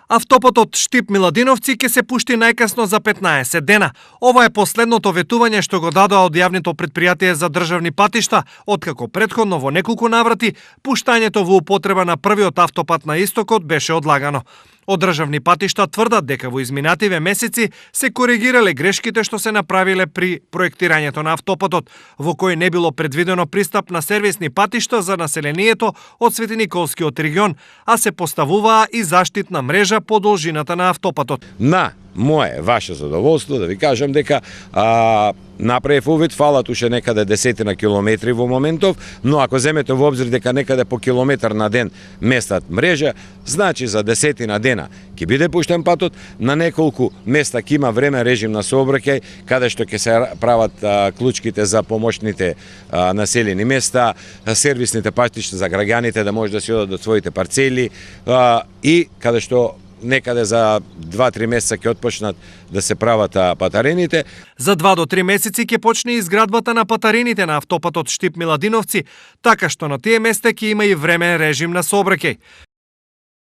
Автопатот Штип-Миладиновци ќе се пушти најкасно за 15 дена. Ова е последното ветување што го дадоа од јавното претпријатие за државни патишта, откако претходно во неколку наврати пуштањето во употреба на првиот автопат на истокот беше одлагано. Од државни патишта тврдат дека во изминативе месеци се коригирале грешките што се направиле при проектирањето на автопатот, во кој не било предвидено пристап на сервисни патишта за населението од Светиниколскиот регион, а се поставуваа и заштитна мрежа по должината на автопатот. На мое, ваше задоволство да ви кажам дека направив увид, фалат уште некаде десетина километри во моментов, но ако земете во обзир дека некаде по километар на ден местат мрежа, значи за десетина дена ќе биде пуштен патот, на неколку места ќе има време режим на сообраќај, каде што ќе се прават клучките за помошните населени места, сервисните патишта за граѓаните да може да си одат до своите парцели и каде што некаде за 2-3 месеца ќе отпочнат да се прават патарените. За 2 до 3 месеци ќе почне изградбата на патарените на автопатот Штип-Миладиновци, така што на тие места ќе има и времен режим на сообраќај.